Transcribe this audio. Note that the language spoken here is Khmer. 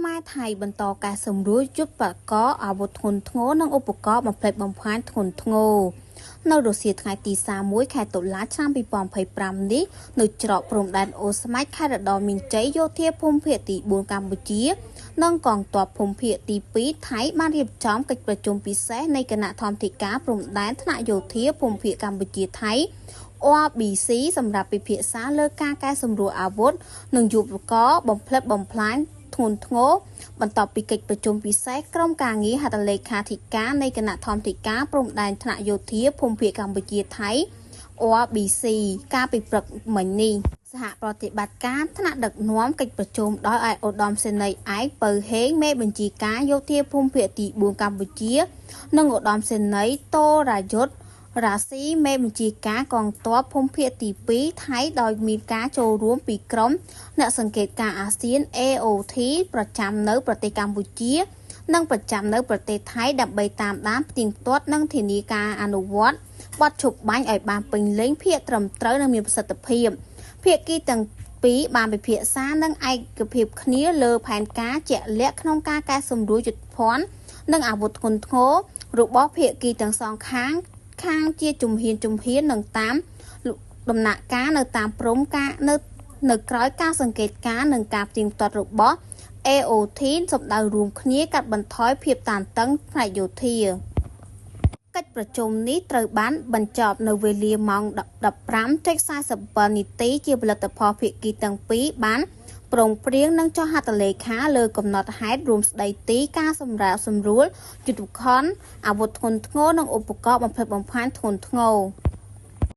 ខ្មែរថៃបន្តកែសម្រួលយុទ្ធបករណ៍អាវុធធ្ងន់ធ្ងរនិងឧបករណ៍បំផ្លិចបំផ្លាញធ្ងន់ធ្ងរនៅរសៀលថ្ងៃទី31ខែតុលាឆ្នាំ2025នេះនៅច្រកព្រំដែនអូស្មាច់ខេត្តឧត្តរមានជ័យយោធាភូមិភាគទី4កម្ពុជា និងកងទ័ពភូមិភាគទី2ថៃបានរៀបចំកិច្ចប្រជុំពិសេសនៃគណៈធម្មធិការព្រំដែនថ្នាក់យោធាភូមិភាគកម្ពុជាថៃ OBC សម្រាប់ពិភាក្សាលើការកែសម្រួលអាវុធនិងយុទ្ធករណ៍បំផ្លិចបំផ្លាញធ្ងន់ធ្ងរបន្ទាប់ពីកិច្ចប្រជុំពិសេសក្រុមការងារហត្ថលេខាធិការនៃគណៈធម្មធិការព្រំដែនថ្នាក់យោធាភូមិភាគកម្ពុជាថៃ OBC កាលពីព្រឹកមិញនេះសហប្រតិបត្តិការថ្នាក់ដឹកនាំកិច្ចប្រជុំដោយឯកឧត្តមសេនីយ៍ឯកពៅហេងមេបញ្ជាការយោធាភូមិភាគទី4កម្ពុជា និងឧត្តមសេនីយ៍តូរាយុទ្ធរាស៊ីមេបញ្ជាការកងទ័ពភូមិភាគទី2ថៃដោយមានការចូលរួមពីក្រុមអ្នកសង្កេតការណ៍អាស៊ាន AOT ប្រចាំនៅប្រទេសកម្ពុជា និងប្រចាំនៅប្រទេសថៃដើម្បីតាមដានផ្ទៀងផ្ទាត់និងធានាការអនុវត្តបទឈប់បាញ់ឲ្យបានពេញលេញភាពត្រឹមត្រូវនិងមានប្រសិទ្ធភាពភាគីទាំងពីរបានពិភាក្សានិងឯកភាពគ្នាលើផែនការជាក់លាក់ក្នុងការកែសម្រួលយុទ្ធភណ្ឌនិងអាវុធធ្ងន់ធ្ងររបស់ភាគីទាំងសងខាងខាងជាជំហានជំហាននិងតាមដំណាក់កាលនៅតាមព្រំការនៅនៅក្រោយការសង្កេតការណ៍និងការផ្ទៀងផ្ទាត់របស់ AOT សម្ដៅរួមគ្នាកាត់បន្ថយភាពតានតឹងផ្នែកយោធាកិច្ចប្រជុំនេះត្រូវបានបញ្ចប់នៅវេលាម៉ោង15:47នាទីជាផលិតផលភាគីទាំងពីរបានព្រមព្រៀងនិងចុះហត្ថលេខាលើកំណត់ហេតុរួមស្ដីទីការសម្របសម្រួលយុទ្ធភណ្ឌអាវុធធ្ងន់ធ្ងរនិងឧបករណ៍បំផ្លិចបំផ្លាញធ្ងន់ធ្ងរ។